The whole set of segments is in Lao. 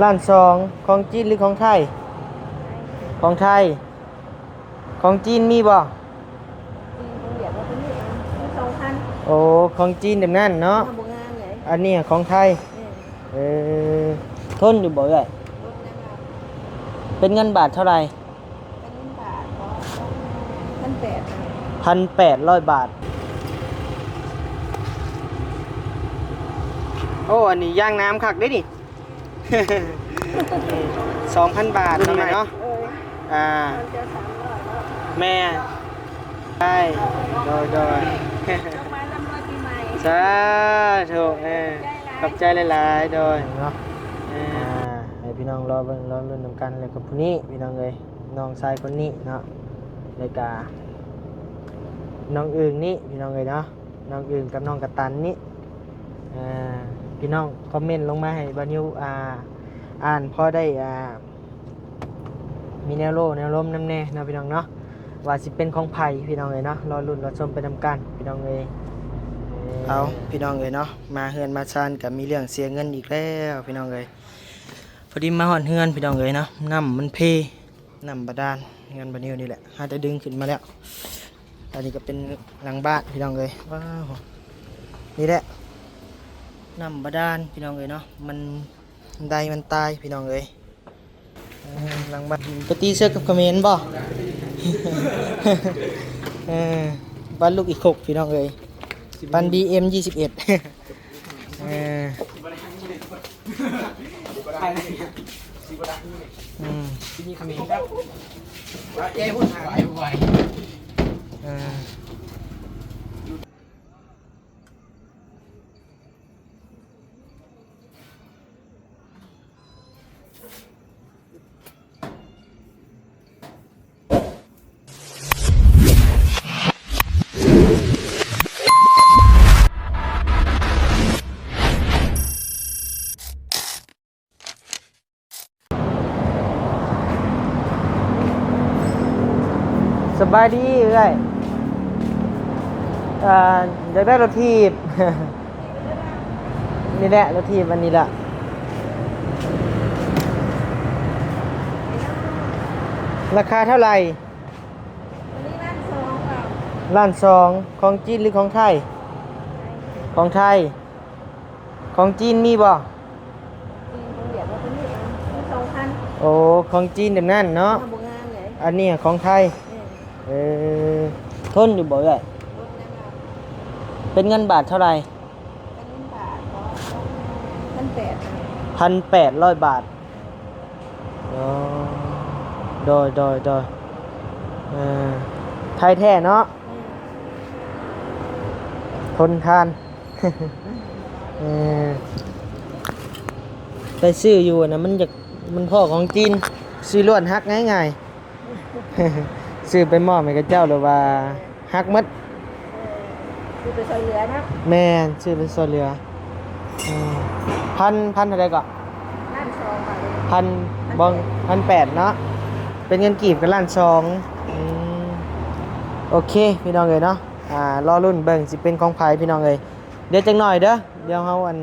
ລ້ານສອງ ຂອງຈີນຫຼືຂອງໄທ? ຂອງໄທ. ຂອງຈີນມີບໍ່? ຂອງຫວຽດວ່າຕົວນີ້ ມີສອງພັນ. ໂອ້ ຂອງຈີນແບບນັ້ນເນາະ. ມັນບໍ່ງາມເລີຍ. ອັນນີ້ຂອງໄທ. ແມ່ນ. ເອີ ທົນຢູ່ບໍ່ເອື້ອຍ? ລົດແນວວ່າ ເປັນເງິນບາດເທົ່າໃດ? ເປັນເງິນບາດບໍ່? ພັນແປດ. ພັນແປດຮ້ອຍບາດ. ໂອ້ ອັນນີ້ຢາງໜາມຄັກເດ້ນີ້. ສອງພັນບາດເນາະແມ່ເນາະ. ເອີຍ ອ່າ ຕອນເຈົ້າສາມຮ້ອຍເນາະ. ແມ່ນ. ໄດ້ ໂດຍ ໂດຍ ຈົ່ງມາລ່ຳລວຍປີໃໝ່. ສາທຸ. ເອີ ຂອບໃຈຫຼາຍໆ. ໂດຍ ເນາະ. ເອີ ອ່າ ໃຫ້ພີ່ນ້ອງລໍເບິ່ງລໍລຸ້ນນຳກັນ ແລ້ວກໍຜູ້ນີ້ ພີ່ນ້ອງເອີຍ ນ້ອງຊາຍຄົນນີ້ເນາະ ແລ້ວກະນ້ອງອຶ່ງນີ້ ພີ່ນ້ອງເອີຍເນາະ. ນ້ອງອຶ່ງກັບນ້ອງກະຕັນນີ້ ອ່າ ພີ່ນ້ອງຄອມເມັນລົງມາໃຫ້ບ່າວນິວ ອ່າ ອ່ານພໍໄດ້ ອ່າ ມີແນວໂລແນວລົມນຳແດ່ເນາະ ພີ່ນ້ອງເນາະ ວ່າຊິເປັນຂອງໃຜ ພີ່ນ້ອງເອີຍເນາະ. ລໍລຸ້ນລໍຊົມໄປນຳກັນ ພີ່ນ້ອງເອີຍ. ເອົາ ພີ່ນ້ອງເອີຍເນາະ ມາເຮືອນມາຊານກະມີເລື່ອງເສຍເງິນອີກແລ້ວ ພີ່ນ້ອງເອີຍ. ພໍດີມາຮອດເຮືອນ ພີ່ນ້ອງເອີຍເນາະ ນ້ຳມັນເພ ນ້ຳບາດານ ເຮືອນບ່າວນິວນີ້ແຫຼະ ຫາແຕ່ດຶງຂຶ້ນມາແລ້ວ. ອັນນີ້ກໍເປັນຫຼັງບ້ານ ພີ່ນ້ອງເອີຍ. ວ້າວ ນີ້ແຫຼະ ນ້ຳບາດານ ພີ່ນ້ອງເອີຍເນາະ ມັນໄດ້ມັນຕາຍ ພີ່ນ້ອງເອີຍ. ເອີ ຫຼັງບ້ານ ໄປຕີເສືອກັບຂະເໝນບໍ່? ເອີ ບ້ານລູກອີກຄົກ ພີ່ນ້ອງເອີຍ ບ້ານ ບີເອັມ ຊາວເອັດ. ເອີ ອືມ ເອີ. ສະບາຍດີເອື້ອຍ ເອີ ຢາກໄດ້ລົດຖີບ. ນີ້ແຫຼະ ລົດຖີບອັນນີ້ລະ. ລາຄາເທົ່າໃດ? ອັນນີ້ລ້ານສອງ. ລ້ານສອງ ຂອງຈີນຫຼືຂອງໄທ? ຂອງໄທ. ຂອງຈີນມີບໍ່? ຂອງຈີນ ຂອງຫວຽດວ່າຕົວນີ້ ມີສອງພັນ. ໂອ້ ຂອງຈີນແບບນັ້ນເນາະ. ມັນບໍ່ງາມເລີຍ. ອັນນີ້ຂອງໄທ. ແມ່ນ. ເອີ ທົນຢູ່ບໍ່ເອື້ອຍ? ທົນແນ່ນອນ. ເປັນເງິນບາດເທົ່າໃດ? ເປັນເງິນບາດບໍ່? ພັນແປດ. ພັນແປດຮ້ອຍບາດ. ອໍ ໂດຍ ໂດຍ ໂດຍ. ເອີ ໄທແທ້ເນາະ. ແມ່ນ. ທົນທານ. ເອີ ໄປຊື້ຢູ່ອັນນັ້ນ ມັນຢາກ ມັນພໍ້ຂອງຈີນ ຊື້ລ້ວນຫັກງ່າຍໆ. ຊື້ໄປມອບໃຫ້ເຂົາເຈົ້າ ຫຼືວ່າຫັກໝົດ. ເອີ ຊື້ໄປຊ່ອຍເຫຼືອເນາະ. ແມ່ນ ຊື້ໄປຊ່ອຍເຫຼືອ. ເອີ ພັນ ພັນເທົ່າໃດເກາະ? ລ້ານສອງ. ພັນ ພັນແປດ ບໍ່ ພັນແປດເນາະ. ເປັນເງິນກີບກໍລ້ານສອງ. ອືມ ໂອເຄ ພີ່ນ້ອງເອີຍເນາະ. ອ່າ ລໍລຸ້ນເບິ່ງຊິເປັນຂອງໃຜ ພີ່ນ້ອງເອີຍ. ດຽວຈັກໜ້ອຍເດີ ດຽວເຮົາ ອັນ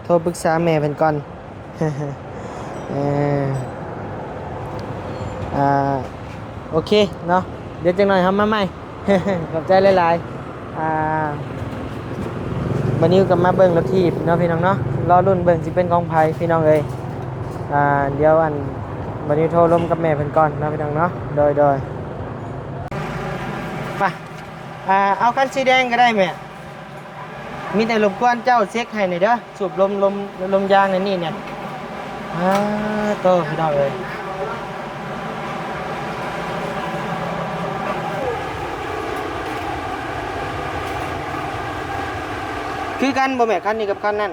ໂທປຶກສາແມ່ເພິ່ນກ່ອນ. ເອີ ອ່າ ໂອເຄເນາະ ດຽວຈັກໜ້ອຍເຮົາມາໃໝ່. ຂອບໃຈຫຼາຍໆ. ອ່າ ບ່າວນິວກໍມາເບິ່ງລົດຖີບເນາະ ພີ່ນ້ອງເນາະ. ລໍລຸ້ນເບິ່ງຊິເປັນຂອງໃຜ ພີ່ນ້ອງເອີຍ. ອ່າ ດຽວ ອັນ ບ່າວນິວໂທລົມກັບແມ່ເພິ່ນກ່ອນເນາະ ພີ່ນ້ອງເນາະ. ໂດຍ ໂດຍ. ໄປ ອ່າ ເອົາຄັນສີແດງກໍໄດ້ແມ່. ມີແຕ່ລົບກວນເຈົ້າເຊັກໃຫ້ແດ່ເດີ ສູບລົມ ລົມ ລົມຢາງໃນນີ້ແດ່. ອາ ໂຕ ພີ່ນ້ອງເອີຍ ຄືກັນບໍ່ແມ່ ຄັນນີ້ກັບຄັນນັ້ນ?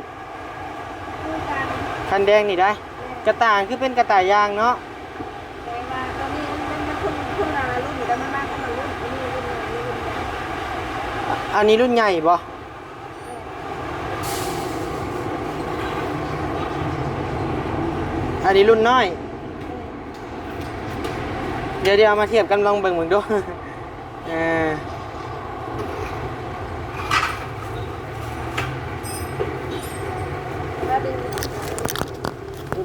ຄືກັນ. ຄັນແດງນີ້ໄດ໋ ກະຕ່າຄືເປັນກະຕ່າຢາງເນາະ. ແຕ່ວ່າຕອນນີ້ມັນ ມັນຄົນ ຄົນລະລຸ້ນ ແຕ່ມັນມາຄົນລະລຸ້ນ ອັນນີ້ລຸ້ນໃຫຍ່ ນີ້ລຸ້ນໃຫຍ່. ອັນນີ້ລຸ້ນໃຫຍ່ບໍ່? ອັນນີ້ລຸ້ນນ້ອຍ. ດຽວ ດຽວເອົາມາທຽບກັນລອງເບິ່ງເບິ່ງດູ. ເອີ ວ່າເປັນ ໂອ້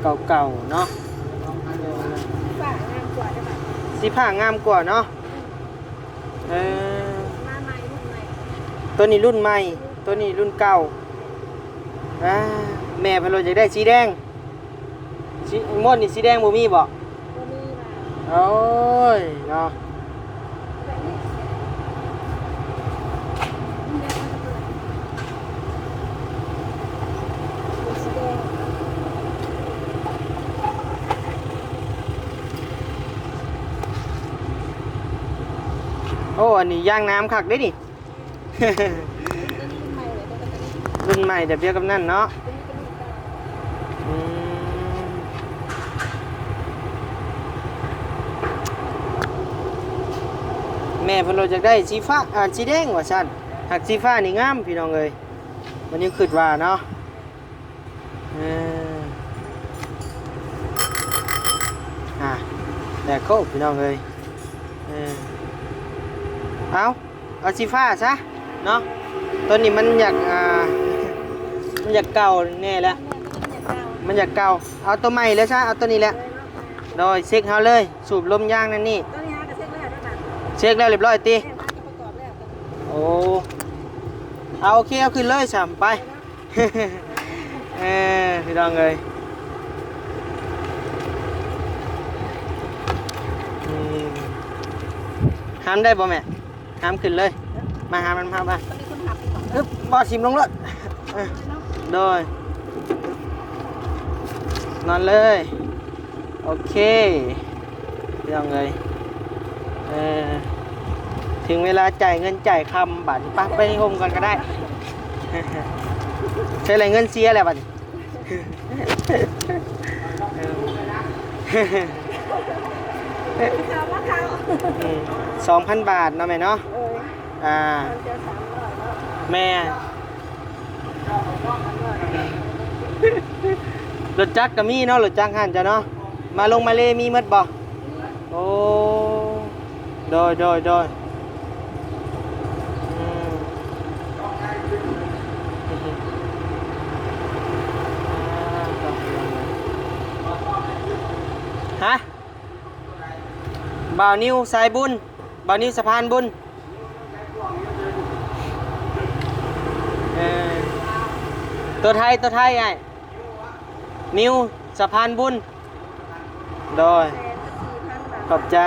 ເກົ່າໆເນາະ. ເອີ ສີຟ້າງາມກວ່າເດ້ບັດ ສີຟ້າງາມກວ່າເນາະ. ເອີ ມາໃໝ່ ລຸ້ນໃໝ່ ໂຕນີ້ລຸ້ນໃໝ່ ໂຕນີ້ລຸ້ນເກົ່າ. ອ່າ ແມ່ເພິ່ນໂລດຢາກໄດ້ສີແດງ ສີ ງວດນີ້ສີແດງບໍ່ມີບໍ່? ບໍ່ມີວ່າ ໂອ້ຍເນາະ. ໂອ້ ອັນນີ້ຢາງໜາມຄັກເດ້ນີ້. ລຸ້ນໃໝ່ແບບດຽວກັບນັ້ນເນາະ. ອືມ ແມ່ເພິ່ນໂລດຢາກໄດ້ສີຟ້າ ອ່າ ສີແດງວ່າຊັ້ນ. ຫາກສີຟ້ານີ້ງາມພີ່ນ້ອງເອີຍ ມັນຍັງຄິດວ່າເນາະ. ເອີ ອ່າ ແດດໂຄບພີ່ນ້ອງເອີຍ. ເອີ ເອົາ ເອົາສີຟ້າຊະເນາະ. ໂຕນີ້ມັນຢາກ ອ່າ ມັນຢາກເກົ່າແນ່ແລ້ວ ມັນຢາກເກົ່າ. ເອົາໂຕໃໝ່ເລີຍຊະ ເອົາໂຕນີ້ແຫຼະ. ໂດຍ ເຊັກເຮົາເລີຍ ສູບລົມຢາງນັ້ນນີ້. ໂຕນີ້ເຮົາກໍເຊັກແລ້ວເດ້ບັດ ເຊັກແລ້ວຮຽບຮ້ອຍຕິ? ແມ່ນ ເຮົາກໍປະກອບແລ້ວ. ໂອ້ ເອົາ ໂອເຄ ເອົາຂຶ້ນເລີຍຊະ ໄປ. ເອີ ພີ່ນ້ອງເອີຍ ອືມ ຫາມໄດ້ບໍ່ແມ່? ຫາມຂຶ້ນເລີຍ ມາຫາມັນ ຫາມມາ. ອຶບ ບໍ່ ຖິ້ມລົງໂລດ. ເອີ ໂດຍ ນອນເລີຍ. ໂອເຄ ພີ່ນ້ອງເອີຍ ເອີ ເຖິງເວລາຈ່າຍເງິນຈ່າຍຄຳບາດນີ້. ໄປ ໄປໂຮມກ່ອນກໍໄດ້. ໃຊ້ແລ້ວເງິນເສຍແລ້ວບາດນີ້. ເອີ ເຂົ້າມາເຂົ້າ ອືມ ສອງພັນບາດເນາະແມ່ເນາະ. ເອີຍ ອ່າ ແມ່ນ ລົດຈັກກໍມີເນາະ ລົດຈັກຫັ້ນເຈົ້າເນາະ. ມາລົງມາເລມີໝົດບໍ່? ໂອ້ ໂດຍ ໂດຍ ໂດຍ ອືມ ຮະ? ບ່າວນິວສາຍບຸນ ບ່າວນິວສະພານບຸນ. ເອີ ຕົວໄທ ຕົວໄທ ອ້າຍ ນິວສະພານບຸນ. ໂດຍ ຂອບໃຈ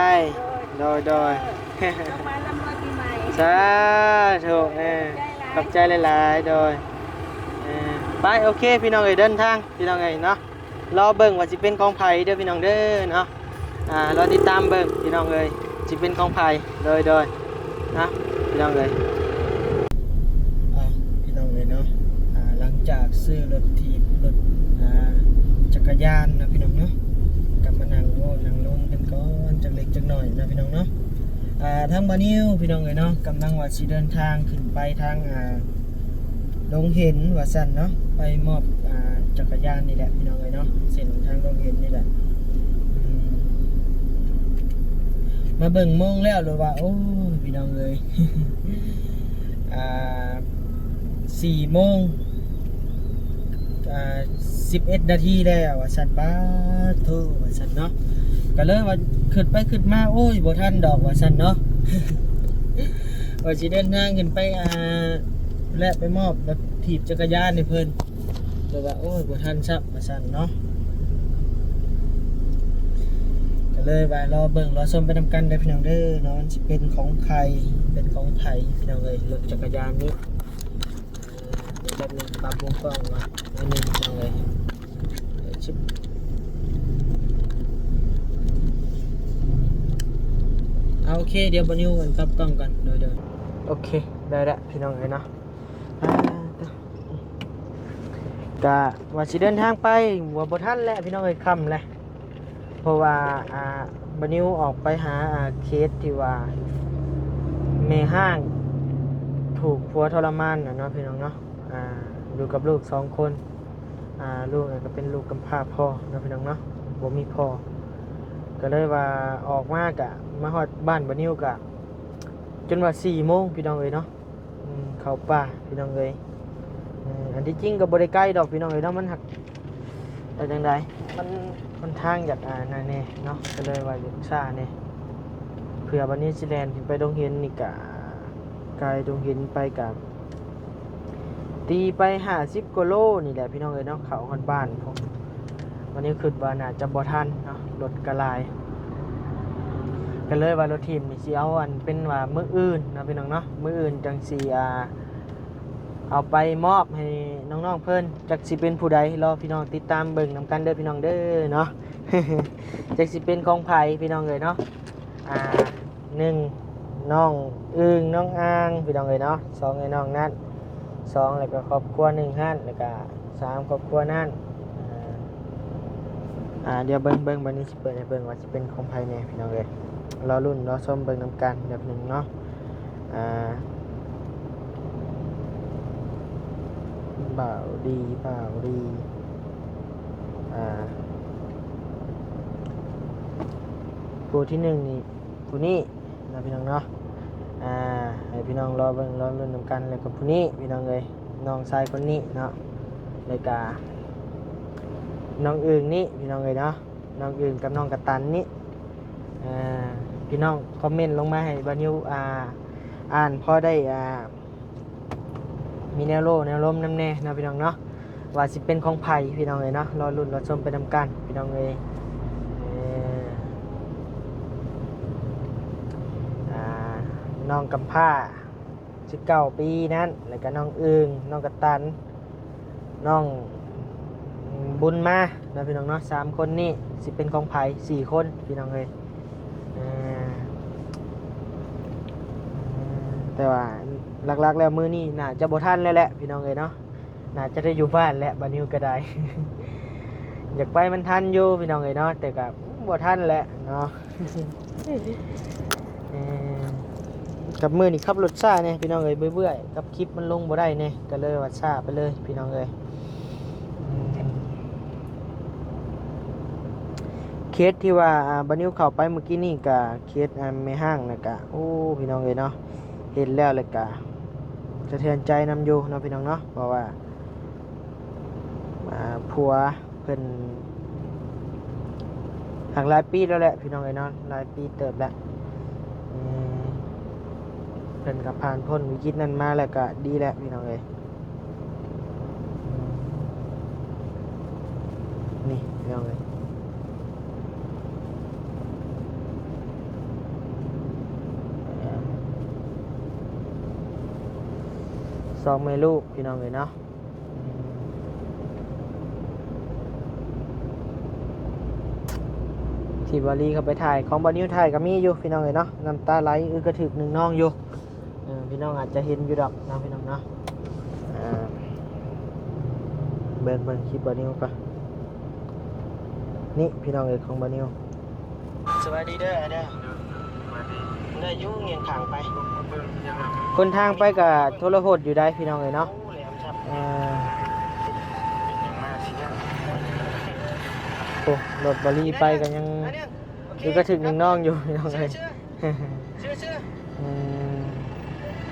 ໂດຍ ໂດຍ ສາທຸ ເອີ ຂອບໃຈຫຼາຍໆ. ໂດຍ ເອີ ໄປ ໂອເຄ ພີ່ນ້ອງເອີຍ ເດີນທາງ ພີ່ນ້ອງເອີຍເນາະ. ລໍເບິ່ງວ່າຊິເປັນຂອງໃຜເດີພີ່ນ້ອງເດີເນາະ. ອ່າ ລໍຕິດຕາມເບິ່ງພີ່ນ້ອງເອີຍ ຊິເປັນຂອງໃຜ. ໂດຍ ໂດຍ ນະ ພີ່ນ້ອງເອີຍ ອ່າ ພີ່ນ້ອງເອີຍເນາະ. ອ່າ ຫຼັງຈາກຊື້ລົດຖີບ ລົດ ອ່າ ຈັກກະຍານນະພີ່ນ້ອງເນາະ ກໍມານັ່ງເວົ້ານັ່ງລົມກັນກ່ອນຈັກເລັກຈັກໜ້ອຍນະພີ່ນ້ອງເນາະ. ອ່າ ທາງບ່າວນິວພີ່ນ້ອງເອີຍເນາະ ກຳລັງວ່າຊິເດີນທາງຂຶ້ນໄປທາງ ອ່າ ດົງເຫັນວ່າຊັ້ນເນາະ ໄປມອບ ອ່າ ຈັກກະຍານນີ້ແຫຼະພີ່ນ້ອງເອີຍເນາະ. ເສັ້ນທາງດົງເຫັນນີ້ແຫຼະ ອືມ ມາເບິ່ງໂມງແລ້ວ ຫຼືວ່າ ໂອ້ຍ ພີ່ນ້ອງເອີຍ ອ່າ ສີ່ໂມງ ອ່າ ສິບເອັດນາທີແລ້ວວ່າຊັ້ນ. ປາໂທ ວ່າຊັ້ນເນາະ ກໍເລີຍວ່າ ຄິດໄປຄິດມາ ໂອ້ຍ ບໍ່ທັນດອກວ່າຊັ້ນເນາະ ວ່າຊິເດີນທາງຂຶ້ນໄປ ອ່າ ແລະໄປມອບລົດຖີບຈັກກະຍານໃຫ້ເພິ່ນ ແຕ່ວ່າ ໂອ້ຍ ບໍ່ທັນຊ້ຳວ່າຊັ້ນເນາະ. ກໍເລີຍວ່າລໍເບິ່ງລໍຊົມໄປນຳກັນເດີພີ່ນ້ອງເດີເນາະ ມັນຊິເປັນຂອງໃຜ ເປັນຂອງໃຜພີ່ນ້ອງເອີຍ ລົດຈັກກະຍານນີ້. ເອີ ແປັບໜຶ່ງ ປັບວົງກ້ອງກ່ອນໜ້ອຍໜຶ່ງພີ່ນ້ອງເອີຍ. ເອົາ ໂອເຄ ດຽວບ່າວນິວອັນປັບກ້ອງກ່ອນ. ໂດຍ ໂດຍ ໂອເຄ ໄດ້ລະພີ່ນ້ອງເອີຍເນາະ. ອ່າ ກະວ່າຊິເດີນທາງໄປ ວ່າບໍ່ທັນແຫຼະພີ່ນ້ອງເອີຍ ຄ່ຳແຫຼະ ເພາະວ່າ ອ່າ ບ່າວນິວອອກໄປຫາ ອ່າ ເຄສທີ່ວ່າແມ່ຮ້າງຖືກຜົວທໍລະມານນະເນາະພີ່ນ້ອງເນາະ. ອ່າ ຢູ່ກັບລູກສອງຄົນ ອ່າ ລູກນັ້ນກໍເປັນລູກກຳພ້າພໍ່ເນາະພີ່ນ້ອງເນາະ ບໍ່ມີພໍ່ ກໍເລີຍວ່າອອກມາກະມາຮອດບ້ານບ່າວນິວກະຈົນວ່າສີ່ໂມງພີ່ນ້ອງເອີຍເນາະ. ອືມ ເຂົ້າປ່າພີ່ນ້ອງເອີຍ. ເອີ ອັນທີ່ຈິງກໍບໍ່ໄດ້ໄກດອກພີ່ນ້ອງເອີຍເນາະ ມັນຫາກ ເປັນຈັ່ງໃດ? ມັນຫົນທາງຢາກ ອ່າ ນັ້ນແດ່ເນາະ ກໍເລີຍວ່າຢາກຊ້າແດ່ ເພື່ອບັດນີ້ຊິແລ່ນຂຶ້ນໄປດົງເຫັນນີ້ກະ ກາຍດົງເຫັນໄປກະ ຕີໄປຫ້າສິບກວ່າໂລນີ້ແຫຼະພີ່ນ້ອງເອີຍເນາະ ເຂົ້າຮອດບ້ານພຸ້ນ. ວັນນີ້ຄິດວ່າໜ້າຈະບໍ່ທັນເນາະ ລົດກະຫຼາຍ ກໍເລີຍວ່າລົດຖີບນີ້ຊິເອົາອັນເປັນວ່າມື້ອື່ນເນາະພີ່ນ້ອງເນາະ ມື້ອື່ນຈັ່ງຊິ ອ່າ ເອົາໄປມອບໃຫ້ນ້ອງໆເພິ່ນ ຈັກຊິເປັນຜູ້ໃດ ລໍພີ່ນ້ອງຕິດຕາມເບິ່ງນຳກັນເດີພີ່ນ້ອງເດີເນາະ ຈັກຊິເປັນຂອງໃຜພີ່ນ້ອງເອີຍເນາະ. ອ່າ ໜຶ່ງ ນ້ອງອຶ່ງ ນ້ອງອ່າງ ພີ່ນ້ອງເອີຍເນາະ ສອງ ໄອ້ນ້ອງນັ້ນ ສອງ ແລ້ວກໍຄອບຄົວໜຶ່ງຫັ້ນ ແລ້ວກໍ ສາມ ຄອບຄົວນັ້ນ. ອ່າ ອ່າ ດຽວເບິ່ງ ເບິ່ງ ບັດນີ້ຊິເປີດໃຫ້ເບິ່ງວ່າຊິເປັນຂອງໃຜແດ່ພີ່ນ້ອງເອີຍ ລໍລຸ້ນລໍຊົມເບິ່ງນຳກັນແປັບໜຶ່ງເນາະ. ອ່າ ບ່າວດີ ບ່າວດີ ອ່າ ຜູ້ທີໜຶ່ງນີ້ ຜູ້ນີ້ເນາະພີ່ນ້ອງເນາະ. ອ່າ ໃຫ້ພີ່ນ້ອງລໍເບິ່ງລໍລຸ້ນນຳກັນ ແລ້ວກໍຜູ້ນີ້ພີ່ນ້ອງເອີຍ ນ້ອງຊາຍຄົນນີ້ເນາະ ແລ້ວກະນ້ອງອຶ່ງນີ້ພີ່ນ້ອງເອີຍເນາະ ນ້ອງອຶ່ງກັບນ້ອງກະຕັນນີ້. ອ່າ ພີ່ນ້ອງຄອມເມັນລົງມາໃຫ້ບ່າວນິວ ອ່າ ອ່ານພໍໄດ້ ອ່າ ມີແນວໂລແນວລົມນຳແດ່ເນາະພີ່ນ້ອງເນາະ ວ່າຊິເປັນຂອງໃຜພີ່ນ້ອງເອີຍເນາະ ລໍລຸ້ນລໍຊົມໄປນຳກັນພີ່ນ້ອງເອີຍ. ເອີ ອ່າ ນ້ອງກຳພ້າສິບເກົ້າປີນັ້ນ ແລ້ວກະນ້ອງອຶ່ງ ນ້ອງກະຕັນ ນ້ອງບຸນມາເນາະພີ່ນ້ອງເນາະ ສາມຄົນນີ້ຊິເປັນຂອງໃຜ ສີ່ຄົນພີ່ນ້ອງເອີຍ. ອ່າ ແຕ່ວ່າຫຼັກໆແລ້ວມື້ນີ້ໜ້າຈະບໍ່ທັນແລ້ວແຫຼະພີ່ນ້ອງເອີຍເນາະ ໜ້າຈະໄດ້ຢູ່ບ້ານແຫຼະ ບ່າວນິວກໍໄດ້ ຢາກໄປມັນທັນຢູ່ພີ່ນ້ອງເອີຍເນາະ ແຕ່ກໍບໍ່ທັນແຫຼະເນາະ. ເອີ ກັບມື້ນີ້ຂັບລົດຊ້າແດ່ພີ່ນ້ອງເອີຍ ເບື່ອຍໆ ກັບຄລິບມັນລົງບໍ່ໄດ້ແດ່ ກໍເລີຍວ່າຊ້າໄປເລີຍພີ່ນ້ອງເອີຍ. ເຂດທີ່ວ່າ ອ່າ ບ່າວນິວເຂົ້າໄປມື້ກີ້ນີ້ກະເຂດ ອ່າ ແມ່ຮ້າງ ແລ້ວກະ ໂອ້ ພີ່ນ້ອງເອີຍເນາະ ເຫັນແລ້ວ ແລ້ວກະສະເທືອນໃຈນຳຢູ່ເນາະພີ່ນ້ອງເນາະ ເພາະວ່າ ອ່າ ຜົວເພິ່ນ ຫາກຫຼາຍປີແລ້ວແຫຼະພີ່ນ້ອງເອີຍເນາະ ຫຼາຍປີເຕີບແລ້ວ. ເອີ ເພິ່ນກໍຜ່ານພົ້ນວິກິດນັ້ນມາແລ້ວກໍດີແລ້ວພີ່ນ້ອງເອີຍ. ນີ້ພີ່ນ້ອງເອີຍ ສອງແມ່ລູກພີ່ນ້ອງເອີຍເນາະ. ທີ່ບ່າວລີເຂົ້າໄປຖ່າຍ ຂອງບ່າວນິວຖ່າຍກໍມີຢູ່ພີ່ນ້ອງເອີຍເນາະ ນ້ຳຕາໄຫຼອຶກກະທຶກໜຶ່ງນອງຢູ່. ເອີ ພີ່ນ້ອງອາດຈະເຫັນຢູ່ດອກເນາະພີ່ນ້ອງເນາະ. ເອີ ເບິ່ງ ເບິ່ງຄລິບບ່າວນິວກ່ອນ ນີ້ພີ່ນ້ອງເອີຍ ຂອງບ່າວນິວ. ສະບາຍດີເດີອ້າຍເດີ ໄດ້ຢູ່ ງຽງທາງໄປ ຫົນທາງໄປກະທໍລະຫົດຢູ່ໄດ໋ພີ່ນ້ອງເອີຍເນາະ. ເອີ ໂອ້ ລົດບ່າວລີໄປກະຍັງ ຄືກະຖືກໜຶ່ງນ້ອງຢູ່ພີ່ນ້ອງເອີຍ. ເຊື່ອ ເຊື່ອ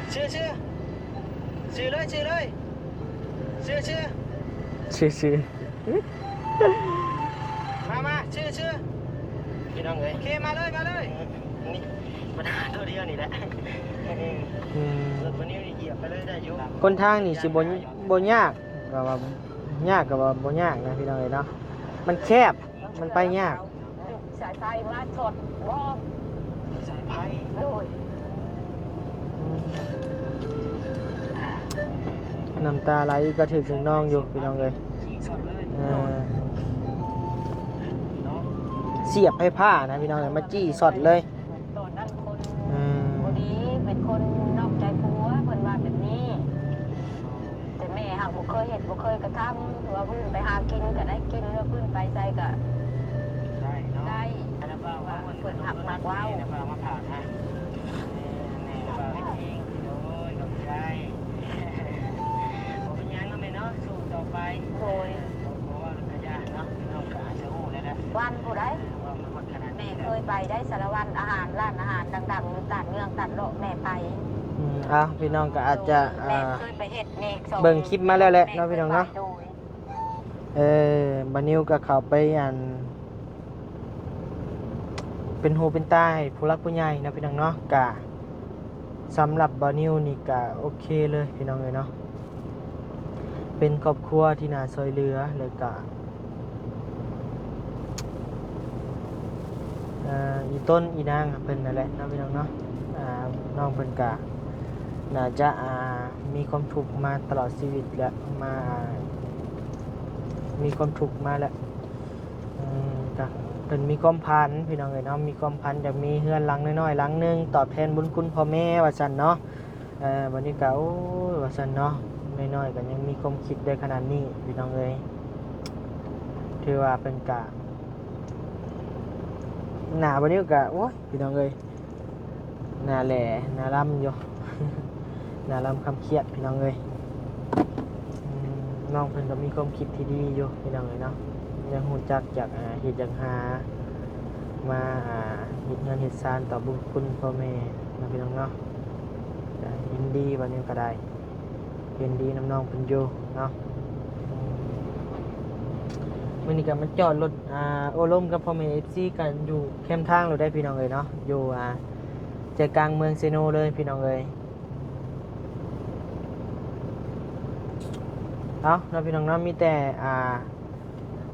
ເຊື່ອ ເຊື່ອ ເຊື່ອ ເຊື່ອ ເຊື່ອ ເຊື່ອເລີຍ ເຊື່ອເລີຍ ເຊື່ອ ເຊື່ອ ເຊື່ອ ເຊື່ອ ມາ ມາ ເຊື່ອ ເຊື່ອ ພີ່ນ້ອງເອີຍ. ໂອເຄ ມາເລີຍ ມາເລີຍ ນີ້ບັນຫາໂຕດຽວນີ້ແຫຼະ. ອືມ ລົດວັນນີ້ຢຽບໄປເລີຍໄດ້ຢູ່. ຫົນທາງນີ້ຊິບໍ່ ບໍ່ຍາກ ກໍວ່າຍາກກໍວ່າບໍ່ຍາກນະພີ່ນ້ອງເອີຍເນາະ ມັນແຄບ ມັນໄປຍາກ. ສາຍໄຟມາຊັອດບໍ່? ສາຍໄຟ ໂດຍ ນ້ຳຕາໄຫຼກະຖືກໜຶ່ງນ້ອງຢູ່ພີ່ນ້ອງເອີຍ. ເອີ ສຽບໄຟຟ້ານະພີ່ນ້ອງເອີຍ ມາຈີ້ຊັອດເລີຍ. ຕອນນັ້ນຄົນ ເອີ ບໍ່ດີ ເປັນຄົນນອກໃຈຜົວ ເພິ່ນວ່າແບບນີ້. ແຕ່ແມ່ຫາກບໍ່ເຄີຍເຮັດບໍ່ເຄີຍກະທຳ ວ່າພື້ນໄປຫາກິນກະໄດ້ກິນ ວ່າພື້ນໄປໃສກະໄດ້ ວ່າເພິ່ນຮັກມັກເວົ້າ. ບໍ່ເປັນຫຍັງເນາະແມ່ເນາະ ສູ້ຕໍ່ໄປ. ໂດຍ ບໍ່ເວົ້າກະຢ່າເນາະ ນ້ອງກະອາດຈະຮູ້ແລ້ວແຫຼະ ວັນຜູ້ໃດ ແມ່ເຄີຍໄປໄດ້ສາລະວັນ ອາຫານ ຮ້ານອາຫານດັງໆ ຢູ່ຕາດເມືອງຕາດເລາະແມ່ໄປ. ອືມ ເອົາ ພີ່ນ້ອງກໍອາດຈະ ແມ່ເຄີຍໄປເຮັດເນກ ເບິ່ງຄລິບມາແລ້ວແຫຼະເນາະ ພີ່ນ້ອງເນາະ. ໂດຍ ເອີ ບ່າວນິວກໍເຂົ້າໄປ ອັນ ເປັນຫູເປັນຕາໃຫ້ຜູ້ຫຼັກຜູ້ໃຫຍ່ເນາະ ພີ່ນ້ອງເນາະ. ກະສຳລັບບ່າວນິວນີ້ກະໂອເຄເລີຍ ພີ່ນ້ອງເອີຍເນາະ, ເປັນຄອບຄົວທີ່ໜ້າຊ່ວຍເຫຼືອ ແລ້ວກະ ເອີ ອີຕົນອີນາງເພິ່ນນັ້ນແຫຼະເນາະ ພີ່ນ້ອງເນາະ. ອ່າ ນ້ອງເພິ່ນກະໜ້າຈະ ອ່າ ມີຄວາມທຸກມາຕະຫຼອດຊີວິດ ແລະ ມາ ອ່າ ມີຄວາມທຸກມາແລ້ວ. ເອີ ກະເພິ່ນມີຄວາມຝັນ ພີ່ນ້ອງເອີຍເນາະ, ມີຄວາມຝັນຢາກມີເຮືອນຫຼັງນ້ອຍໆຫຼັງໜຶ່ງ ຕອບແທນບຸນຄຸນພໍ່ແມ່ວ່າຊັ້ນເນາະ. ເອີ ບັດນີ້ກະ ໂອ້ຍ ວ່າຊັ້ນເນາະ, ນ້ອຍໆກໍຍັງມີຄວາມຄິດໄດ້ຂະໜາດນີ້ ພີ່ນ້ອງເອີຍ. ຖືວ່າເພິ່ນກະ ໜ້າບັດນີ້ກະ ໂອ້ຍ ພີ່ນ້ອງເອີຍ ໜ້າແຫຼ ໜ້າລຳຢູ່ ໜ້າລຳຄຳຄຽດ ພີ່ນ້ອງເອີຍ. ອືມ ນ້ອງເພິ່ນກໍມີຄວາມຄິດທີ່ດີຢູ່ ພີ່ນ້ອງເອີຍເນາະ, ຍັງຮູ້ຈັກຢາກ ອ່າ ເຮັດຢາກຫາ ມາ ອ່າ ເຮັດເຮືອນເຮັດຊານຕອບບຸນຄຸນພໍ່ແມ່ເນາະ ພີ່ນ້ອງເນາະ. ກໍຍິນດີ ບັດນີ້ກໍໄດ້ ເຫັນດີນຳນ້ອງເພິ່ນຢູ່ເນາະ. ອືມ ມື້ນີ້ກໍມາຈອດລົດ ອ່າ ໂອ້ລົມກັບພໍ່ແມ່ເອັຟຊີກັນຢູ່ແຄມທາງໂລດໄດ໋ ພີ່ນ້ອງເອີຍເນາະ, ຢູ່ ອ່າ ໃຈກາງເມືອງເຊໂນເລີຍ ພີ່ນ້ອງເອີຍ. ເອົາເນາະ ພີ່ນ້ອງເນາະ, ມີແຕ່ ອ່າ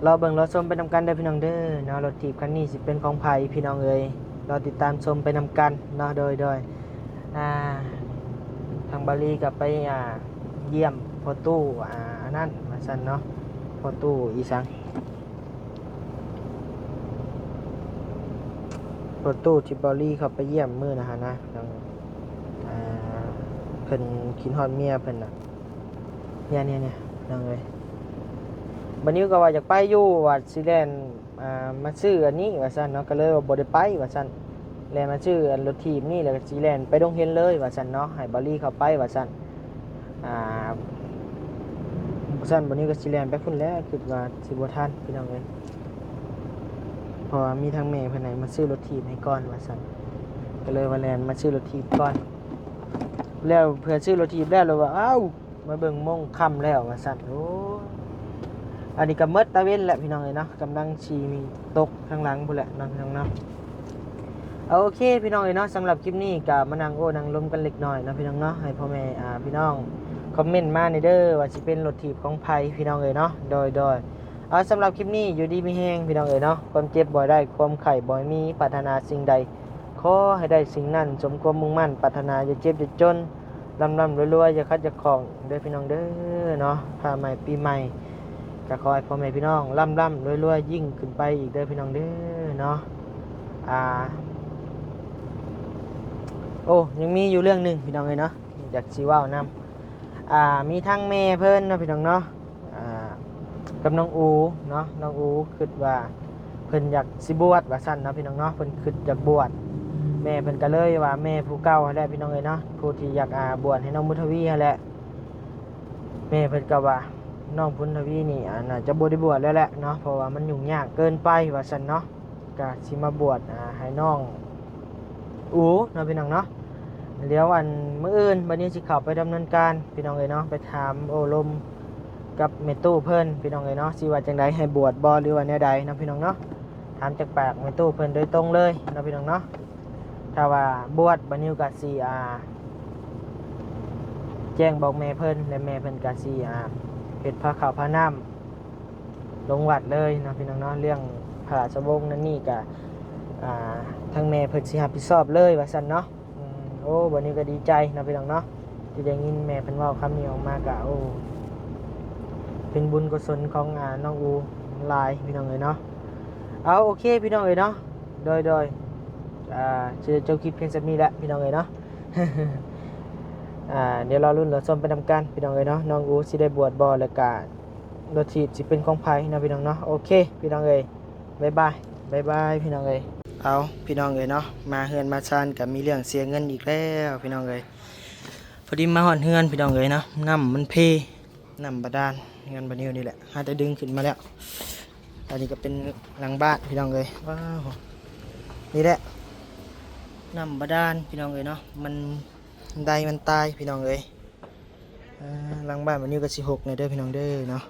ລໍເບິ່ງລໍຊົມໄປນຳກັນເດີ ພີ່ນ້ອງເດີເນາະ. ລົດຖີບຄັນນີ້ຊິເປັນຂອງໃຜ ພີ່ນ້ອງເອີຍ, ລໍຕິດຕາມຊົມໄປນຳກັນເນາະ. ໂດຍ ໂດຍ ອ່າ ທາງບ່າວລີກໍໄປ ອ່າ ຢ້ຽມພໍ່ຕູ້ ອ່າ ອັນນັ້ນວ່າຊັ້ນເນາະ, ພໍ່ຕູ້ອີ່ສັງ ພໍ່ຕູ້ທີ່ບ່າວລີເຂົ້າໄປຢ້ຽມມື້ນັ້ນຫັ້ນນະ ພີ່ນ້ອງ. ອ່າ ເພິ່ນຄິດຮອດເມຍເພິ່ນນະ ເນຍໆໆ ພີ່ນ້ອງເອີຍ. ບັດນີ້ກໍວ່າຢາກໄປຢູ່ ວ່າຊິແລ່ນ ອ່າ ມາຊື້ອັນນີ້ວ່າຊັ້ນເນາະ, ກໍເລີຍວ່າບໍ່ໄດ້ໄປວ່າຊັ້ນ, ແລ່ນມາຊື້ອັນລົດຖີບນີ້ ແລ້ວກໍຊິແລ່ນໄປດົງເຫັນເລີຍວ່າຊັ້ນເນາະ, ໃຫ້ບ່າວລີເຂົ້າໄປວ່າຊັ້ນ. ອ່າ ຊັ້ນບັດນີ້ກໍຊິແລ່ນໄປພຸ້ນແຫຼະ, ຄິດວ່າຊິບໍ່ທັນ ພີ່ນ້ອງເອີຍ, ເພາະວ່າມີທາງແມ່ເພິ່ນໃຫ້ມາຊື້ລົດຖີບໃຫ້ກ່ອນວ່າຊັ້ນ, ກໍເລີຍວ່າແລ່ນມາຊື້ລົດຖີບກ່ອນ. ແລ້ວເພື່ອຊື້ລົດຖີບແລ້ວ ແລ້ວວ່າ ອ້າວ ມາເບິ່ງໂມງຄ່ຳແລ້ວວ່າຊັ້ນ. ໂອ້ ອັນນີ້ກໍໝົດຕາເວັນແລ້ວ ພີ່ນ້ອງເອີຍເນາະ, ກຳລັງຊິຕົກທາງຫຼັງພຸ້ນແຫຼະເນາະ ພີ່ນ້ອງເນາະ. ໂອເຄ ພີ່ນ້ອງເອີຍເນາະ, ສຳລັບຄລິບນີ້ກໍມານັ່ງໂອ້ນັ່ງລົມກັນເລັກນ້ອຍເນາະ ພີ່ນ້ອງເນາະ, ໃຫ້ພໍ່ແມ່ ອ່າ ພີ່ນ້ອງຄອມເມັນມາແດ່ເດີ ວ່າຊິເປັນລົດຖີບຂອງໃຜ ພີ່ນ້ອງເອີຍເນາະ. ໂດຍ ໂດຍ ເອົາ ສຳລັບຄລິບນີ້ຢູ່ດີມີແຮງ ພີ່ນ້ອງເອີຍເນາະ, ຄວາມເຈັບບໍ່ໃຫ້ໄດ້ ຄວາມໄຂ້ບໍ່ໃຫ້ມີ, ປາດຖະໜາສິ່ງໃດ ຂໍໃຫ້ໄດ້ສິ່ງນັ້ນ ສົມຄວາມມຸ່ງໝັ້ນປາດຖະໜາ, ຢ່າເຈັບຢ່າຈົນ, ລ່ຳໆລວຍໆ, ຢ່າຂັດຢ່າຂ້ອງເດີພີ່ນ້ອງເດີເນາະ. ຟ້າໃໝ່ປີໃໝ່ ກໍຂໍໃຫ້ພໍ່ແມ່ພີ່ນ້ອງລ່ຳໆລວຍໆ ຍິ່ງຂຶ້ນໄປອີກເດີພີ່ນ້ອງເດີເນາະ. ອ່າ ໂອ້ ຍັງມີຢູ່ເລື່ອງໜຶ່ງພີ່ນ້ອງເອີຍເນາະ ຢາກຊິເວົ້ານຳ. ອ່າ ມີທັງແມ່ເພິ່ນເນາະ ພີ່ນ້ອງເນາະ ອ່າ ກັບນ້ອງອູເນາະ, ນ້ອງອູຄິດວ່າເພິ່ນຢາກຊິບວດວ່າຊັ້ນເນາະ ພີ່ນ້ອງເນາະ, ເພິ່ນຄິດຢາກບວດ. ແມ່ເພິ່ນກໍເລີຍວ່າ ແມ່ຜູ້ເກົ່າຫັ້ນແຫຼະ ພີ່ນ້ອງເອີຍເນາະ, ຜູ້ທີ່ຢາກ ອ່າ ບວດໃຫ້ນ້ອງບຸນທະວີຫັ້ນແຫຼະ. ແມ່ເພິ່ນກໍວ່າ ນ້ອງບຸນທະວີນີ້ ອ່າ ໜ້າຈະບໍ່ໄດ້ບວດແລ້ວແຫຼະເນາະ ເພາະວ່າມັນຫຍຸ້ງຍາກເກີນໄປວ່າຊັ້ນເນາະ, ກໍຊິມາບວດ ອ່າ ໃຫ້ນ້ອງອູເນາະ ພີ່ນ້ອງເນາະ. ດຽວ ອັນ ມື້ອື່ນບັດນີ້ຊິເຂົ້າໄປດຳເນີນການ ພີ່ນ້ອງເອີຍເນາະ, ໄປຖາມໂອ້ລົມກັບແມ່ຕູ້ເພິ່ນ ພີ່ນ້ອງເອີຍເນາະ, ຊິວ່າຈັ່ງໃດ ໃຫ້ບວດບໍ່ ຫຼືວ່າແນວໃດເນາະ ພີ່ນ້ອງເນາະ. ຖາມຈາກປາກແມ່ຕູ້ເພິ່ນໂດຍຕົງເລີຍເນາະ ພີ່ນ້ອງເນາະ. ຖ້າວ່າບວດ ບ່າວນິວກໍຊິ ອ່າ ແຈ້ງບອກແມ່ເພິ່ນ ແລະ ແມ່ເພິ່ນກໍຊິ ອ່າ ເຮັດພາເຂົ້າພານ້ຳລົງວັດເລີຍເນາະ ພີ່ນ້ອງເນາະ. ເລື່ອງພະລາຊະວົງນັ້ນນີ້ກໍ ອ່າ ທາງແມ່ເພິ່ນຊິຮັບຜິດຊອບເລີຍວ່າຊັ້ນເນາະ. ອືມ ໂອ້ ບັດນີ້ກໍດີໃຈເນາະ ພີ່ນ້ອງເນາະ ທີ່ໄດ້ຍິນແມ່ເພິ່ນເວົ້າຄຳນີ້ອອກມາ ກໍ ໂອ້ ເປັນບຸນກຸສົນຂອງ ອ່າ ນ້ອງອູຫຼາຍ ພີ່ນ້ອງເອີຍເນາະ. ເອົາ ໂອເຄ ພີ່ນ້ອງເອີຍເນາະ, ໂດຍ ໂດຍ ອ່າ ຊິໄດ້ຈົບຄລິບພຽງສ່ຳນີ້ແຫຼະ ພີ່ນ້ອງເອີຍເນາະ. ອ່າ ດຽວລໍລຸ້ນລໍຊົມໄປນຳກັນ ພີ່ນ້ອງເອີຍເນາະ, ນ້ອງອູຊິໄດ້ບວດບໍ່ ແລ້ວກະລົດຖີບຊິເປັນຂອງໃຜເນາະ ພີ່ນ້ອງເນາະ. ໂອເຄ ພີ່ນ້ອງເອີຍ ບາຍບາຍ ບາຍບາຍ ພີ່ນ້ອງເອີຍ. ເອົາ ພີ່ນ້ອງເອີຍເນາະ, ມາເຮືອນມາຊານກໍມີເລື່ອງເສຍເງິນອີກແລ້ວ ພີ່ນ້ອງເອີຍ. ພໍດີມາຮອດເຮືອນ ພີ່ນ້ອງເອີຍເນາະ, ນ້ຳມັນເພ ນ້ຳບາດານ ເຮືອນບ່າວນິວນີ້ແຫຼະ, ຫາແຕ່ດຶງຂຶ້ນມາແລ້ວ. ອັນນີ້ກໍເປັນຫຼັງບ້ານ ພີ່ນ້ອງເອີຍ. ວ້າວ ນີ້ແຫຼະ ນ້ຳບາດານ ພີ່ນ້ອງເອີຍເນາະ, ມັນ ໄດມັນຕາຍ ພີ່ນ້ອງເອີຍ. ເອີ ຫຼັງບ້ານບ່າວນິວກໍຊິຫົກແດ່ເດີ ພີ່ນ້ອງເດີເນາະ.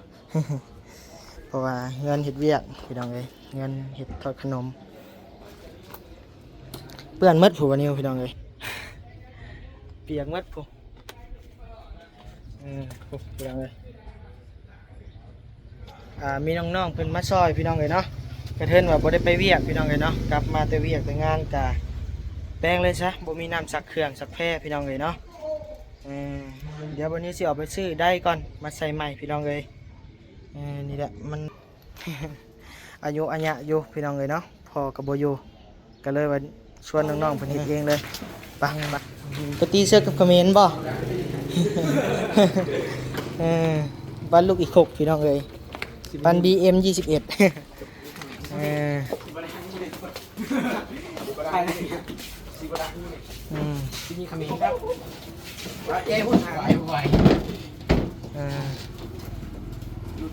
ເພາະວ່າເຮືອນເຮັດວຽກພີ່ນ້ອງເອີຍ ເຮືອນເຮັດທອດຂະໜົມ ເປື້ອນໝົດພຸ້ນ ວານິວພີ່ນ້ອງເອີຍ ປຽກໝົດພຸ້ນ ເອີ ພຸ້ນພີ່ນ້ອງເອີຍ ອ່າ ມີນ້ອງໆເພິ່ນມາຊ່ອຍພີ່ນ້ອງເອີຍເນາະ ກະເທີນວ່າບໍ່ໄດ້ໄປວຽກພີ່ນ້ອງເອີຍເນາະ ກັບມາແຕ່ວຽກແຕ່ງານກະແປງເລີຍຊະ ບໍ່ມີນ້ຳຊັກເຄື່ອງຊັກແພພີ່ນ້ອງເອີຍເນາະ ເອີ ດຽວວັນນີ້ຊິອອກໄປຊື້ໄດກ່ອນ ມາໃສ່ໃໝ່ພີ່ນ້ອງເອີຍ ເອີ ນີ້ແຫຼະ ມັນ ອາຍຸອາຍະຢູ່ພີ່ນ້ອງເອີຍເນາະ ພໍ່ກະບໍ່ຢູ່ ກະເລີຍວ່າຊວນນ້ອງໆເພິ່ນເຮັດເອງເລີຍ ໄປ ໄປ ໄປຕີເສື້ອກັບຂະເໝນບໍ່ ເອີ ປັນລູກອີ່ຄົກພີ່ນ້ອງເອີຍ ປັນບີເອັມຍີ່ສິບເອັດ ເອີ ອືມ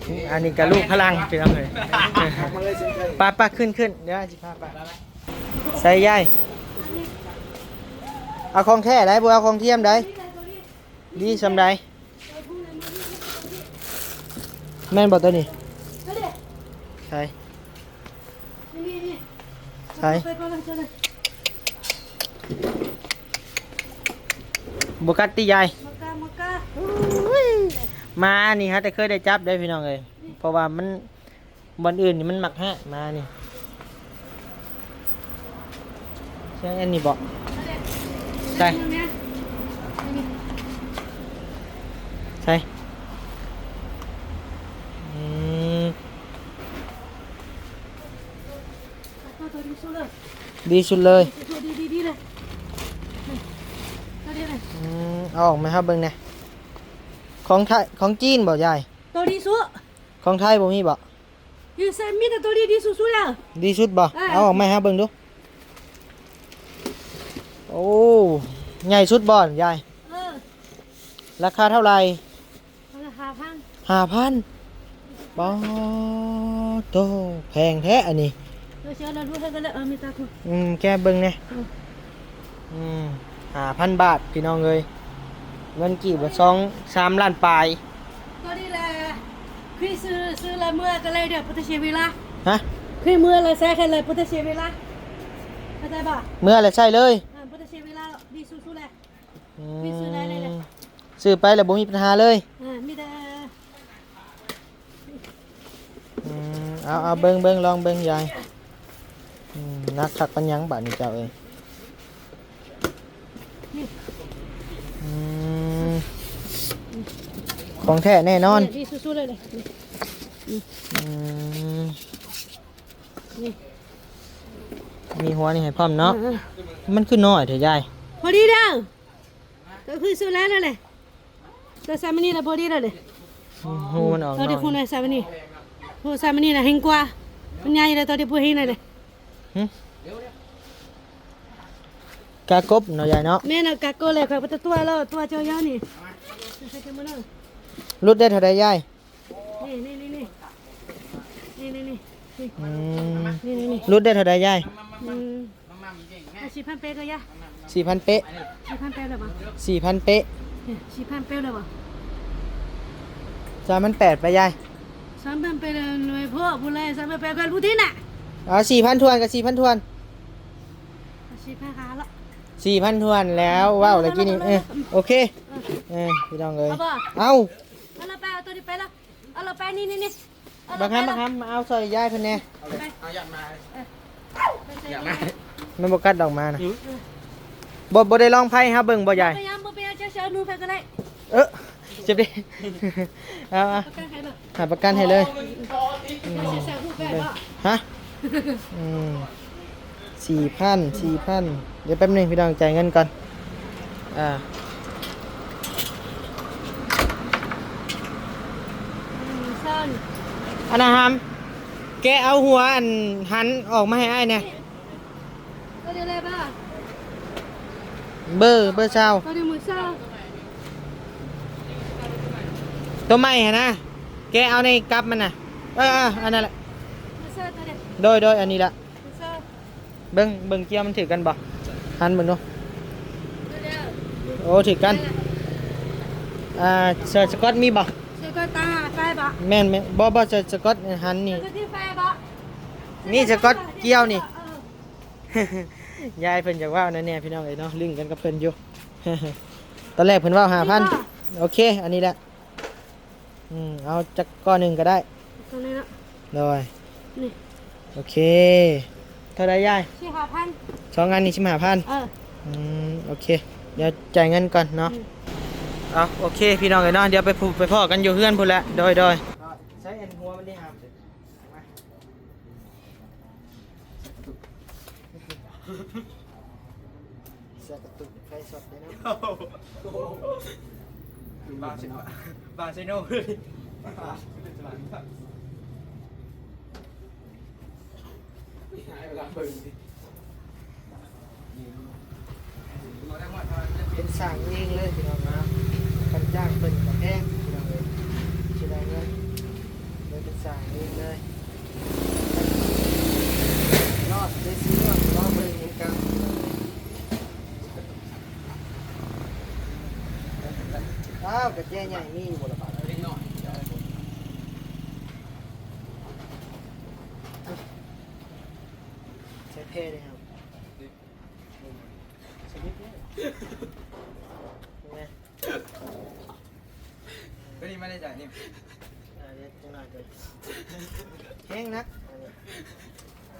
ເອີ ອັນນີ້ກະລູກພະລັງພີ່ນ້ອງເອີຍ ໄປໆ ຂຶ້ນໆ ດຽວຊິພາໄປ ໃສ່ຍາຍ ເອົາຂອງແທ້ໄດ໋ ບໍ່ເອົາຂອງທຽມໄດ໋ ດີສ່ຳໃດ ແມ່ນບໍ່ໂຕນີ້ ໃສ່ ໃສ່ ບໍ່ກັດຕິຍາຍ ໝານີ້ຫາແຕ່ເຄີຍໄດ້ຈັບເດ້ພີ່ນ້ອງເອີຍ ເພາະວ່າມັນ ບ່ອນອື່ນນີ້ມັນມັກຫາກໝານີ້ ໃສ່ອັນນີ້ບໍ່ ໃສ່ ໃສ່ ອືມ ດີສຸດເລີຍ ດີ ດີ ດີເລີຍ ອືມ ເອົາອອກມາໃຫ້ເຮົາເບິ່ງແດ່ ຂອງໄທ ຂອງຈີນບໍ່ຍາຍ ໂຕດີສຸດ ຂອງໄທບໍ່ມີບໍ່? ຢູ່ໃສມີແຕ່ໂຕນີ້ດີສຸດໆແລ້ວ ດີສຸດບໍ່? ເອີ ເອົາອອກມາໃຫ້ເຮົາເບິ່ງດູ ໂອ້ ໃຫຍ່ສຸດບໍ່ຍາຍ? ເອີ ລາຄາເທົ່າໃດ? ລາຄາຫ້າພັນ ຫ້າພັນ ປາໂຕ ແພງແທ້ອັນນີ້ ເອີ ເອົາມາແກະເບິ່ງແດ່ ເອີ ອືມ ຫ້າພັນບາດພີ່ນ້ອງເອີຍ ເງິນກີບກະສອງສາມລ້ານປາຍ ໂຕນີ້ແຫຼະ ຄືຊື້ ຊື້ແລ້ວເມືອກະໄດ້ເດີ ບໍ່ຕ້ອງເສຍເວລາ ຮະ ຄືເມືອແລ້ວໃຊ້ແຄ່ເລີຍ ບໍ່ຕ້ອງເສຍເວລາ ເຂົ້າໃຈບໍ່? ເມືອແລ້ວໃຊ້ເລີຍ ເອີ ບໍ່ຕ້ອງເສຍເວລາ ດີສຸດໆແຫຼະ ອືມ ຄືຊື້ໄດ້ເລີຍແຫຼະ ຊື້ໄປແລ້ວບໍ່ມີປັນຫາເລີຍ ເອີ ມີແຕ່ ອືມ ເອົາ ເອົາ ເບິ່ງ ເບິ່ງ ລອງເບິ່ງຍາຍ ອືມ ໜັກຄັກປານຫຍັງບາດນີ້ເຈົ້າເອີຍ ນີ້ ອືມ ຂອງແທ້ແນ່ນອນ ນີ້ ນີ້ສຸດໆເລີຍນີ້ ອືມ ນີ້ ມີຫົວນີ້ໃຫ້ພ້ອມເນາະ ເອີ ມັນຄືນ້ອຍແທ້ຍາຍ ພໍດີເດີ ໂຕຄືສຸດແລ້ວແຫຼະ ໂຕຊາມານີລະບໍ່ດີແລ້ວເດ້ ຮູມັນອອກ ໂຕທີ່ຄູນໄວ້ຊາມານີ ໂຕຊາມານີນະເຮັງກວ່າ ມັນໃຫຍ່ແລ້ວ ໂຕທີ່ຜູ້ເຮັງນະເດ້ ຫຶ ກາກົບເນາະຍາຍເນາະ ແມ່ນ ເອົາກາກົບແຫຼະ ຂ້ອຍບໍ່ຕົວະແລ້ວ ຕົວະເຈົ້າຍານີ້ ຫຼຸດໄດ້ເທົ່າໃດຍາຍ? ນີ້ ນີ້ ນີ້ ນີ້ ນີ້ ນີ້ ນີ້ ອືມ ນີ້ ນີ້ ນີ້ ຫຼຸດໄດ້ເທົ່າໃດຍາຍ? ອືມ ສີ່ພັນເປະກໍຢາ ສີ່ພັນເປະ ສີ່ພັນເປະແລ້ວບໍ່? ສີ່ພັນເປະ ສີ່ພັນເປະແລ້ວບໍ່? ສາມພັນແປດໄປຍາຍ ສາມພັນແປດ ໜ່ວຍໂພດ ຜູ້ໃດ ສາມພັນແປດ ກັນຜູ້ທີ່ນະ ເອົາ ສີ່ພັນຖ້ວນກັບ ສີ່ພັນຖ້ວນ ສີ່ພັນຫ້າແລ້ວ ສີ່ພັນຖ້ວນແລ້ວ ເວົ້າແລ້ວກີ້ນີ້ ເອີ ໂອເຄ ເອີ ເອີ ພີ່ນ້ອງເອີຍ ເອົາ ເອົາ ເອົາລະໄປ ເອົາໂຕນີ້ໄປລະ ເອົາລະໄປ ນີ້ ນີ້ ນີ້ ບັກຫຳ ບັກຫຳ ມາເອົາຊ່ອຍຍາຍເພິ່ນແດ່ ເອົາຢາກມາ ເອີ ມັນບໍ່ກັດດອກມານະ ບໍ່ ບໍ່ໄດ້ລອງໄຟໃຫ້ເຮົາເບິ່ງບໍ່ຍາຍ ບໍ່ເປັນຫຍັງ ບໍ່ເປັນຫຍັງ ເຈົ້າຊິເອົາໜູໄປກໍໄດ້ ເອີ ເຈັບເດ້ ເອົາ ເອົາ ປະກັນໃຫ້ເບິ່ງ ຫາປະກັນໃຫ້ເລີຍ ອືມ ຫະ ອືມ ສີ່ພັນ ສີ່ພັນ ດຽວແປັບໜຶ່ງພີ່ນ້ອງ ຈ່າຍເງິນກ່ອນ ອ່າ ອັນນະຫຳ ແກະເອົາຫົວອັນຫັນອອກມາໃຫ້ອ້າຍແດ່ ໂຕນີ້ແຫຼະ ເບີ ເບີຊາວ ໂຕນີ້ໝື່ນຊາວ ໂຕໃໝ່ຫັ້ນນະ ແກະເອົາໃນກັບມັນນະ ເອີ ເອີ ອັນນັ້ນແຫຼະ ໝື່ນຊາວໂຕນີ້ ໂດຍ ໂດຍ ອັນນີ້ລະ ໝື່ນຊາວ ເບິ່ງ ເບິ່ງກ້ຽວມັນຖືກກັນບໍ່ ຫັນເບິ່ງດູ ໂອ້ ຖືກກັນ ອ່າ ເສື້ອສະກອດມີບໍ່? ສະກອດຕາ ແມ່ນໆ ບໍ່ ບໍ່ ສະ ສະກອດຫັ້ນນີ້ ມີສະກອດກ່ຽວນີ້. ຍາຍເພິ່ນຢາກເວົ້າແນວນີ້ພີ່ນ້ອງເອີຍເນາະ ລຶ້ງກັນກັບເພິ່ນຢູ່. ຕອນແລກເພິ່ນເວົ້າຫ້າພັນ. ໂອເຄ ອັນນີ້ແຫຼະ. ອືມ ເອົາຈັກກ້ອນໜຶ່ງກໍໄດ້ ໂຕນີ້ເນາະ. ໂດຍ ນີ້ ໂອເຄ. ເທົ່າໃດຍາຍ? ສິບຫ້າພັນ. ສອງອັນນີ້ສິບຫ້າພັນ. ເອີ ອືມ ໂອເຄ ດຽວຈ່າຍເງິນກ່ອນເນາະ. ອືມ ເອົາ ໂອເຄ ພີ່ນ້ອງເອີຍເນາະ ດຽວໄປ ໄປພໍ້ກັນຢູ່ເຮືອນພຸ້ນແຫຼະ. ໂດຍ ໂດຍ. ໃຊ້ອັນຫົວມັນນີ້ຫາມ ເສຍກະຕຸກໄຟຊັອດເດ້ເນາະ. ບາເຊໂນ ບາເຊໂນ ເປັນສ້າງເອງເລີຍພີ່ນ້ອງເນາະ. ຄັນຈ້າງເພິ່ນກໍແພງພີ່ນ້ອງເອີຍ ຊິໄດ້ເງິນ ເລີຍເປັນສ້າງເອງເລີຍ. ລອດເດຊິລອດ ລອດເບິ່ງນຳກັນ. ອ້າວ ກະແຈໃຫຍ່ມີຢູ່ບໍ່ລະບາດ? ໃສ່ແພເດ້ເຮົາ ສະວິດເດ້ ເຫັນໄໝ? ຕົວນີ້ມາໄດ້ໃສນີ້? ອ່າ ດຽວຈັກໜ້ອຍເດີ ແຮງໜັກ. ອັນ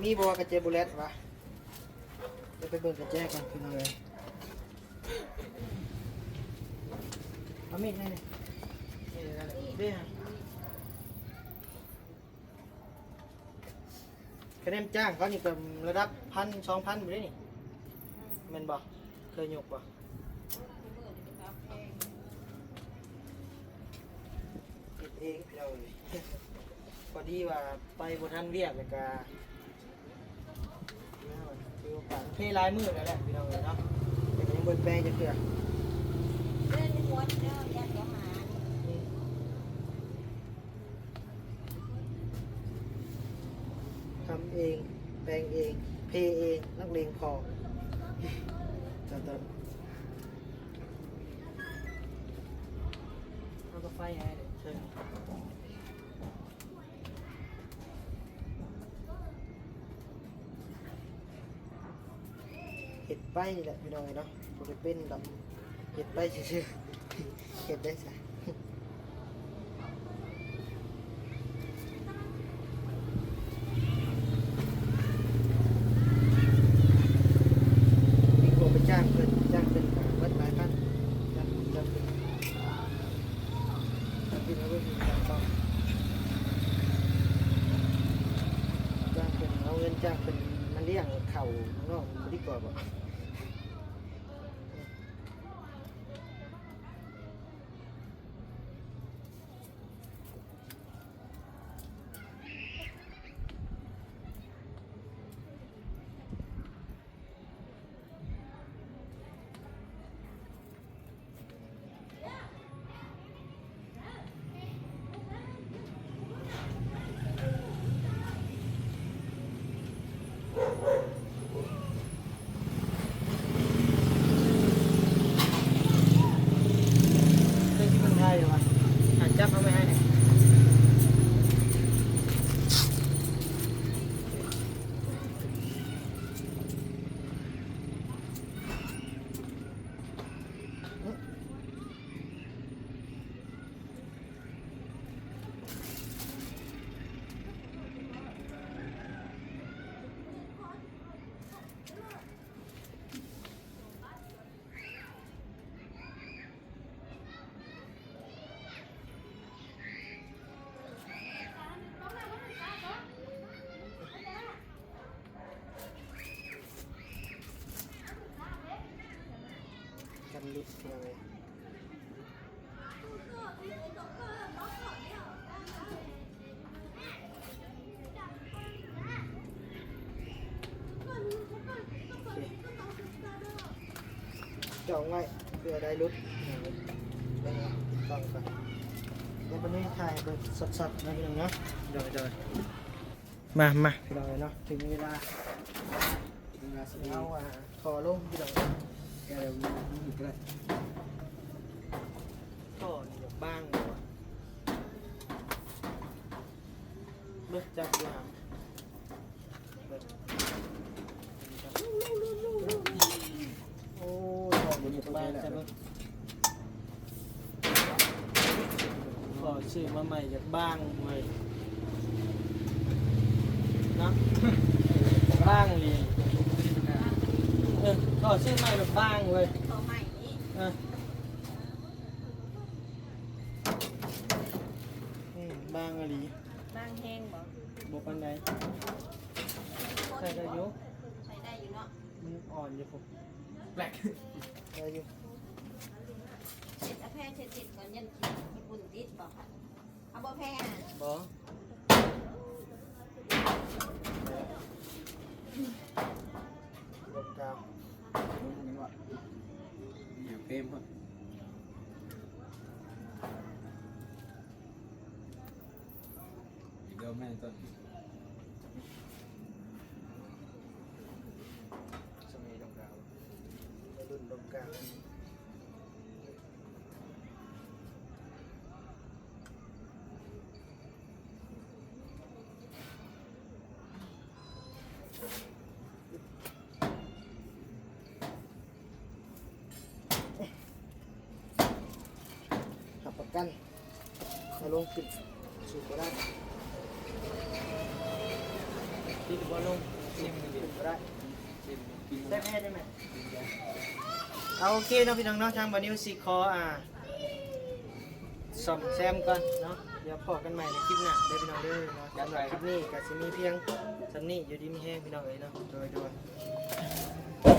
ນີ້ມີບໍ່ກະແຈບູແລັດວະ? ດຽວໄປເບິ່ງກະແຈກ່ອນພີ່ນ້ອງເອີຍ. ເອົາມີດໃຫ້ແດ່ ເດ້. ຄະແນນຈ້າງເຂົານີ້ກໍລະດັບພັນ ສອງພັນພຸ້ນເດ້ນີ້ ແມ່ນບໍ່? ເຄີຍຍົກບໍ່? ເຮັດເອງພີ່ນ້ອງເອີຍ. ພໍດີວ່າໄປບໍ່ທັນວຽກ ແລ້ວກະຖືວ່າເພຫຼາຍມື້ແລ້ວແຫຼະພີ່ນ້ອງເອີຍເນາະ ແຕ່ກໍຍັງບໍ່ໄດ້ແປງຈັກເທື່ອ. ອືມ. ທຳເອງ ແປງເອງ ເພເອງ ນັກເລງພໍ. ເອົາກາໄຟໃຫ້ເດີ. ເຮັດໄປນີ້ແຫຼະພີ່ນ້ອງເອີຍເນາະ ບໍ່ໄດ້ເປັນດອກ ເຮັດໄປຊື່ໆ. ເຮັດໄດ້ຊະ ດີກວ່າໄປຈ້າງເພິ່ນ ຈ້າງເພິ່ນກໍເບິດຫຼາຍພັນ ຈ້າງ ຈ້າງເພິ່ນ. ຈ້າງເພິ່ນ ເອົາເງິນຈ້າງເພິ່ນມາລ້ຽງເຂົ້ານ້ອງໆ ດີກວ່າບໍ່? ກັນຫຼຸດເພື່ອໄວ້ ໂອເຄ ຈອງໄວ້ເພື່ອໄດ້ຫຼຸດ ເບິ່ງເອົາຕິດຕ້ອງກ່ອນ ແລ້ວບັດນີ້ຖ່າຍໃຫ້ເບິ່ງຊັດໆ ເນາະ ພີ່ນ້ອງເນາະ. ໂດຍ ໂດຍ. ມາ ມາ ພີ່ນ້ອງເອີຍເນາະ ເຖິງເວລາ ເວລາຊິເອົາ ອ່າ ທໍ່ລົງ ພີ່ນ້ອງເອີຍ ແກະແລ້ວມັນກໍໄດ້ ທໍ່ນີ້ແບບບາງບໍ່ວະ? ຈັບຢູ່ຫາ ໂອ້ຍ ຢາກບາງຊະເບິ່ງ ພໍຊື້ມາໃໝ່ຢາກບາງເວີຍ ເນາະ ບາງອີ່ຫຼີ ເອີ ພໍຊື້ໃໝ່ແບບບາງເວີຍ ເອີ ອືມ ບາງອີ່ຫຼີ ບາງແຮງບໍ່? ບໍ່ປານໃດ ໃສ່ໄດ້ຢູ່ ໃສ່ໄດ້ຢູ່ເນາະ ມັນອ່ອນຢູ່ພຸ້ນ ແບລັກ ໄດ້ຢູ່ ເຊັດເອົາແພເຊັດຕິດກ່ອນ ຢ້ານຂີ້ຝຸ່ນຕິດບໍ່? ເອົາບໍ່ແພ? ບໍ່ ລົມກາວ ເປັນຫຍັງວະ? ເກມພຸ້ນ ຮັບປະກັນ ເອົາລົງຂຶ້ນສູງບໍ່ໄດ້ ທີ່ບໍ່ລົງ ຂຶ້ນບໍ່ໄດ້ ໃສ່ແພໄດ້ໄໝ? ເອົາ ໂອເຄເນາະ ພີ່ນ້ອງເນາະ ທາງບ່າວນິວຊິຂໍ ອ່າ ສ້ອມແຊມກ່ອນເນາະ ດຽວພໍ້ກັນໃໝ່ໃນຄລິບໜ້າເດີພີ່ນ້ອງເດີເນາະ ສຳລັບຄລິບນີ້ກໍຊິມີພຽງສ່ຳນີ້ ຢູ່ດີມີແຮງພີ່ນ້ອງເອີຍເນາະ ໂດຍ ໂດຍ.